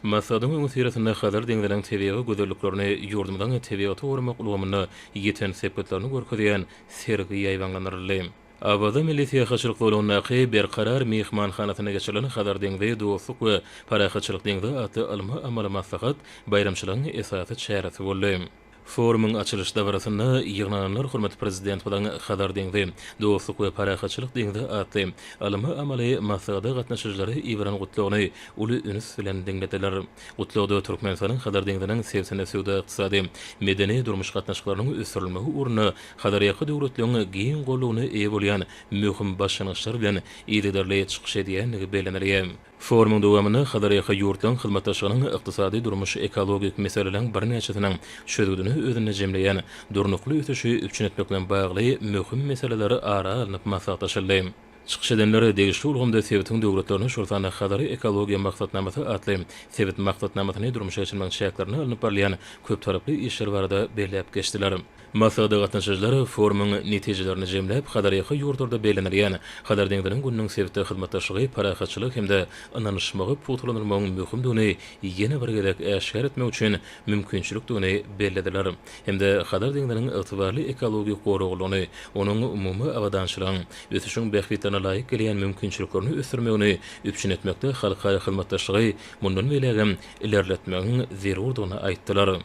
Maslahatyň öňüsyrasynda Hazar deňziniň tebigy gözelliklerini, ýurdumyzyň tebigaty goramak ulgamynda ýeten sepgitlerini görkezýän sergi ýaýbaňlandyryldy. Awaza milli syýahatçylyk zolagyndaky Berkarar myhmanhanasynda geçirilen Hazar deňzi, dostluk we parahatçylyk deňzi atly ylmy-amaly maslahat baýramçylygyň esasy çäresi boldy. Forumyň açylyş dabarasynda ýygnananlar hormatly Prezidentimiziň Hazar deňzi, dostluk we parahatçylyk deňzi atly ylmy-amaly maslahata gatnaşyjylara iberen Gutlagyny uly üns bilen diňlediler. Gutlagda Türkmenistanyň Hazar deňziniň sebitinde söwda-ykdysady, medeni-durmuş gatnaşyklarynyň ösdürilmegi ugrunda Hazarýaka döwletleriň giň goldawyna eýe bolýan möhüm başlangyçlar bilen yzygiderli çykyş edýändigi bellenilýär. Forumyň dowamynda Hazarýaka ýurtlaryň hyzmatdaşlygynyň ykdysady, durmuş, ekologik meseleleriň birnäçesiniň çözgüdini özünde jemleýän durnukly ösüşi üpjün etmek bilen bagly möhüm meseleler ara alnyp maslahatlaşyldy. Çykyş edenler degişli ulgamda sebitiň döwletlerine, şol sanda Hazar ekologiýa maksatnamasy atly sebit maksatnamasyny durmuşa geçirmegiň çäklerinde alnyp barylýan köptaraply işler barada belläp geçdiler. Maslahata gatnaşyjylar forumyň netijelerini jemläp, Hazarýaka ýurtlarda bellenilýän Hazar deňziniň gününiň sebitde hyzmatdaşlygy, parahatçylygy hem-de ynanyşmagy pugtalandyrmagyň möhümdigini ýene bir gezek äşgär etmek üçin mümkinçilikdigini bellediler hem-de Hazar deňziniň ygtybarly ekologik goraglylygyny, onuň umumy abadançylygyň, ösüşiň bähbitlerine laýyk gelýän mümkinçiliklerini ösdürmegini üpjün etmekde halkara hyzmatdaşlygy mundan beýlägem ilerletmegiň zerurdygyny aýtdylar.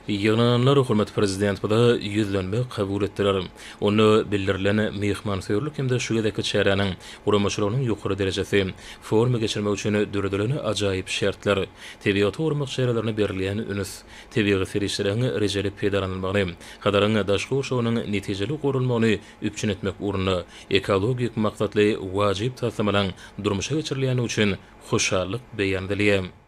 Ýygnananlar hormatly Prezidentimize ýüzlenme kabul etdiler. Onda bildirilen myhmansöýerlik hem-de şu gezekki çäräniň guramaçylygynyň ýokary derejesi, forumy geçirmek üçin döredilen ajaýyp şertler, tebigaty goramak çärelerine berilýän üns, tebigy serişdeleriň rejeli peýdalanylmagyny, Hazaryň daşky gurşawynyň netijeli goralmagyny üpjün etmek ugrunda ekologik maksatly wajyp taslamalaryň durmuşa geçirilýändigi üçin hoşallyk beýan edilýär.